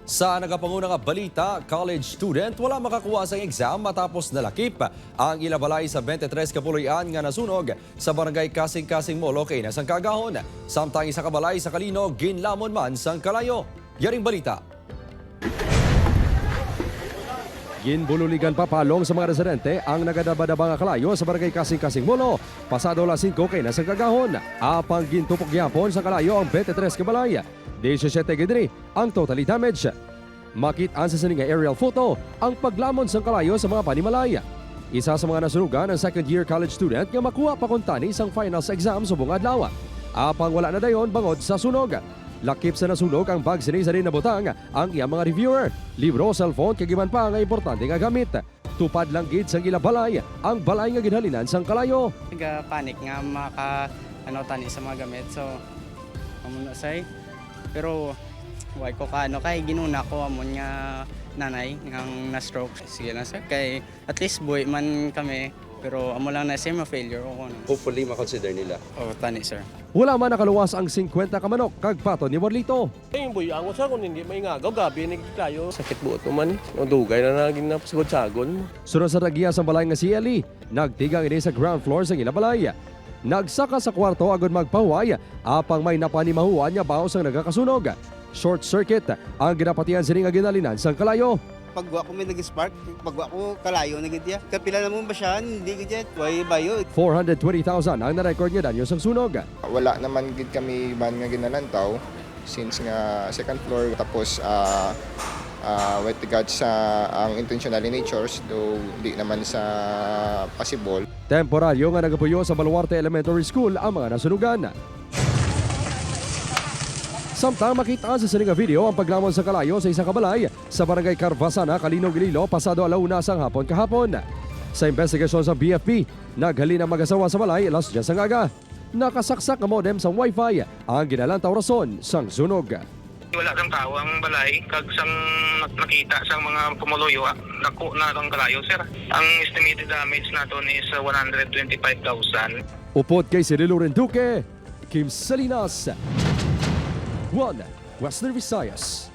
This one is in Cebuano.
Sa nagapanguna nga balita, college student wala makakuha sa exam matapos nalakip ang ilabalay sa 23 kapuloy-an nga nasunog sa barangay Kasing-Kasing Molo kay sang Kagahon. Samtang isa ka balay sa Calinog ginlamon man sang kalayo. Yaring balita. Ginbululigan pa palong sa mga residente ang nagadabadaba nga kalayo sa barangay Kasing-Kasing Molo. Pasado alas 5 kay nasa Kagahon. Apang gintupok gyapon sa kalayo ang 23 kabalay. 17 gidri ang totally damage. Makit-an sa sining nga aerial photo ang paglamon sang kalayo sa mga panimalay. Isa sa mga nasunugan ang second year college student nga makuha pa kuntani sang finals exam subong adlaw. Apang wala na dayon bangod sa sunog. Lakip sa nasunog ang bag sini sa nabutang ang iyang mga reviewer, libro, cellphone kag iban pa nga importante nga gamit. Tupad lang gid sang ila balay ang balay nga ginhalinan sang kalayo. Nag-panic nga maka ano tani sa mga gamit. So amo na say. Pero way ko ka ano kay ginuna ko amon nga nanay ngang na stroke. Sige lang sir, kay at least buhi man kami, pero amo lang na sir ma-failure ko ano. Hopefully makonsider nila. Oh, tani sir. Wala man nakaluwas ang 50 ka manok kag pato ni Warlito. Eh, yung buy angot sa kung hindi maingagaw, gabi ni tayo. Sakit buot naman eh. O dugay na naging napasagod-sagon. Sunod sa tagya sa balay nga si Eli, nagtigang ini sa ground floor sa ila balay. Nagsaka sa kwarto agod magpahuway, apang may napanimahuan nga baho sang nagakasunog. Short circuit ang ginapatian sini nga ginalinan sang kalayo. Pagwa ko may nag-spark, pagwa ko kalayo na gid ya. Kapila na mo ba siya, hindi gid ya. Way bayo. 420,000 ang na-record nga danyo sang sunog. Wala naman gid kami ban nga ginalantaw since nga second floor, tapos with regards sa ang intentionally natures, though di naman sa possible. Temporaryo nga nagapuyo sa Baluarte Elementary School ang mga nasunugan. Samtang makita sa sining nga video ang paglamon sa kalayo sa isang kabalay sa barangay Carvasana, Calinog, Iloilo, pasado alauna sang hapon kahapon. Sa investigasyon sa BFP, naghalin ang mag-asawa sa balay alas 10 sang aga. Nakasaksak ang modem sa wifi ang ginalantaw rason sang sunog. Wala kang tao ang balay kag sang nakita sang mga pumuluyo, dako na ang kalayo, sir. Ang estimated damage naton is 125,000. Upod kay Cirilo Renduque, Kim Salinas, 1 Western Visayas.